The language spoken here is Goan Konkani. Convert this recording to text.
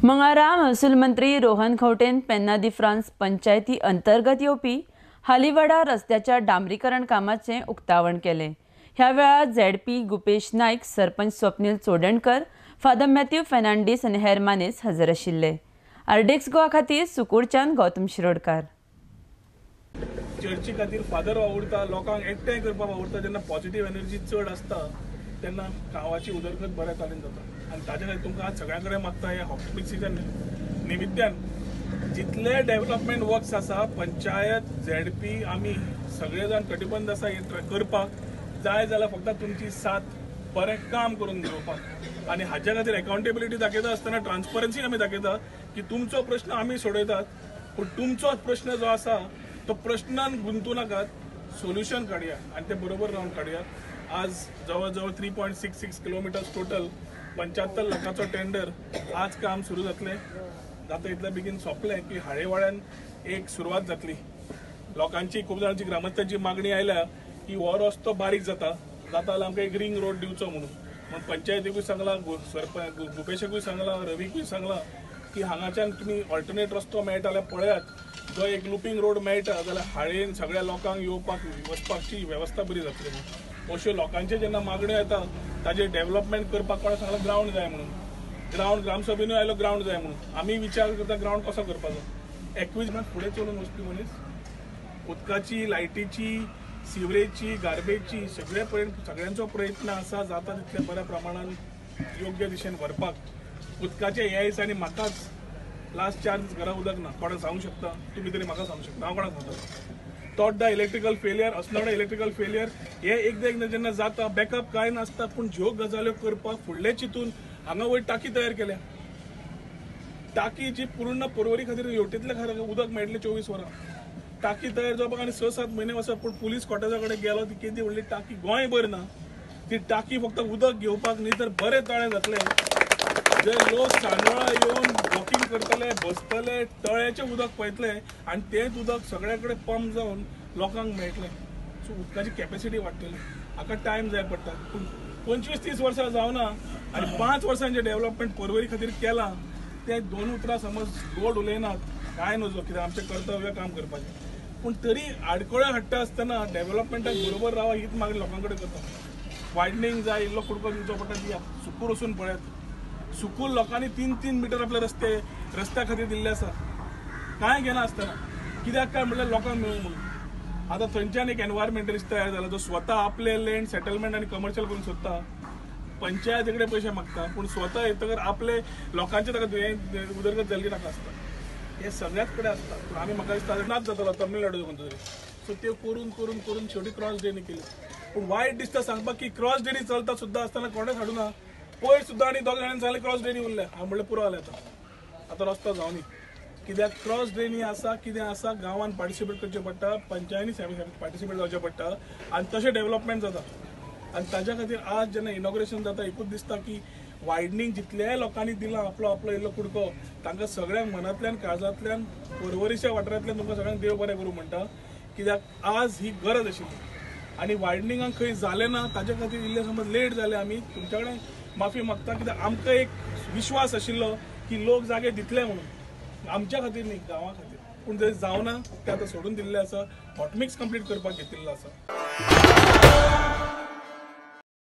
मंगळारा महसूल मंत्री रोहन खंवटेन पेन्ना दी फ्रांस पंचायती अंतर्गत येवपी हालीवाडा रस्त्याच्या डांबरीकरण कामाचें उक्तावण केलें. ह्या वेळार झेडपी गुपेश नायक, सरपंच स्वप्नील चोडणकर, फादर मॅथ्यू फेर्नांडीस आनी हेर मानेस हजर आशिल्ले. आरडीएक्स गोवा खातीर सुकूरच्यान गौतम शिरोडकार. चर्ची खातीर फादर वावुरता, लोकांक एकठांय करपाक वावुरता. जेन्ना पॉझिटिव्ह एनर्जी चड आसता तेन्ना गांवाची उदरगत बऱ्या तरेन जाता. आनी ताजे खातीर तुमकां आज सगळ्यां कडेन मागता ह्या हॉटमिक्सीच्या निमित्त्यान जितले डेव्हलपमेंट वर्क्स आसा पंचायत झेडपी आमी सगळे जाण कटिबंद आसा हे करपाक जाय जाल्यार फक्त तुमची साथ बरें काम करून घेवपाक. आनी हाज्या खातीर अकाउंटेबिलिटी दाखयता आसतना ट्रान्सपरन्सी आमी दाखयता की तुमचो प्रश्न आमी सोडयतात, पूण तुमचो प्रश्न जो आसा तो प्रश्नान गुंतू नाकात, सोल्युशन काडया आनी ते बरोबर रावन काडया. आज जवळ जवळ 3.66 किलोमिटर्स टोटल 75 लाखाचो टेंडर आज काम सुरू जातलें. जाता इतलें बेगीन सोंपलें की हाळेवाड्यान एक सुरवात जातली. लोकांची खूब जाणांची ग्रामस्थांची मागणी आयल्या की हो रस्तो बारीक जाता जाता जाल्यार आमकां एक रिंग रोड दिवचो म्हणून. म्हूण पंचायतीकूय सांगलां, सरपंच गुपेशाकूय सांगलां, रवीकूय सांगलां की हांगाच्यान तुमी ऑल्टरनेट रस्तो मेळटा जाल्यार पळयात, जो एक लुपींग रोड मेळटा जाल्यार हाळेन सगळ्या लोकांक येवपाक वचपाची वेवस्था बरी जातली म्हणून. अश्यो लोकांचे जेन्ना मागण्यो येता ताजेर डेव्हलपमेंट करपाक कोणा सांगलां ग्रावंड जाय म्हणून, ग्रावंड ग्रामसभेनूय आयलो ग्रावंड जाय म्हणून. आमी विचार करता ग्रावंड कसो करपाचो. 21 फुडें चलून वचपी मनीस उदकाची, लायटीची, सिवरेजची, गार्बेजची सगळे पर्यंत सगळ्यांचो प्रयत्न आसा जाता तितल्या बऱ्या प्रमाणान योग्य दिशेन व्हरपाक. उदकाचे ह्या दिसांनी म्हाकाच लास्ट 4 दीस घरा उदक ना, कोणाक सांगूंक शकता? तुमी तरी म्हाका सांगूंक शकता, हांव कोणाक सांगता? तोड्डा electrical failure, Assonora electrical failure हे एकदां एकदां जेन्ना जाता बॅकअप कांय नासता, पूण ज्यो गजाल्यो करपाक फुडले चिंतून हांगा वयर टाकी तयार केल्या. टाकी जी पूर्ण पर्वरी खातीर हेवटेंतल्या खातीर उदक मेळटलें 24 वरां. टाकी तयार जावपाक आनी 6-7 म्हयने वचप, पूण पुलीस क्वॉर्टर्सा कडेन गेलो ती केदी व्हडली टाकी गोंयभर ना. ती टाकी फक्त उदक घेवपाक न्ही तर बरें तळें जातलें, जे लोक सांजवेळा येवन वॉकिंग करतले, बसतले, तळ्याचें उदक पळयतले आनी तेंच उदक सगळ्या कडेन पंप जावन लोकांक मेळटलें. सो उदकाची कॅपेसिटी वाडटली. हाका टायम जाय पडटा, पूण 25-30 वर्सां जावना आनी 5 वर्सांचें डेव्हलपमेंट पर्वरी खातीर केलां तें 2 उतरां समज गोड उलयनात कांय नजो, कित्याक आमचें कर्तव्य काम करपाचें. पूण तरी आडखळ्यो हाडटा आसतना डेव्हलपमेंटाक बरोबर रावा हीच मागणी लोकां कडेन करता. वायडनींग जाय, इल्लो कुडको दिवचो पडटा दिया. सुकूर वचून पळयात, सुकूर लोकांनी 3-3 मिटर आपले रस्त्या खातीर दिल्ले आसा, कांय घेना आसतना. कित्याक काय म्हणल्यार लोकांक मेळूं म्हणून. आतां थंयच्यान एक एनवायरमेंटलिस्ट तयार जाला जो स्वता आपले लँड सेटलमेंट आनी कमर्शियल करूंक सोदता, पंचायती कडेन पयशे मागता, पूण स्वता येतकर आपले लोकांचे ताका उदरगत जाल्ली नाका आसता. हे सगळ्याच कडेन आसता. पूण आमी म्हाका दिसता नाच जातालो तमिळनाडू कोण तरी, सो त्यो करून करून करून शेवटी क्रॉस ड्रेनी केली. पूण वायट दिसता सांगपाक की क्रॉस ड्रेनी चलता सुद्दां आसतना कोणेच हाडूना. पयर सुद्दां आनी 2 जाणांनी सांगलें क्रॉस ड्रेनी उरल्या. हांव म्हणलें पुरो जालें आतां, आतां रस्तो जावनी. कित्याक क्रॉस ड्रेनी आसा कितें आसा गांवान पार्टिसिपेट करचें पडटा, पंचायतीन पार्टिसिपेट जावचें पडटा आनी तशें डेव्हलपमेंट जाता. आनी ताज्या खातीर आज जेन्ना इनॉग्रेशन जाता एकूच दिसता की वायडनींग जितल्याय लोकांनी दिलां आपलो आपलो इल्लो कुडको तांकां सगळ्यांक मनांतल्यान काळजांतल्यान पर्वरीच्या वाठारांतल्यान तुमकां सगळ्यांक देव बरें करूं म्हणटा. कित्याक आज ही गरज आशिल्ली आनी वायडनिंगाक खंय जालें ना ताज्या खातीर इल्लें समज लेट जालें. आमी तुमच्या कडेन माफी मागता, कित्याक आमकां एक विश्वास आशिल्लो की लोक जागे दितले म्हणून, आमच्या खातीर न्ही गांवा खातीर. पूण जर जावना तें आतां सोडून दिल्लें आसा, हॉटमिक्स कंप्लीट करपाक घेतिल्लो आसा.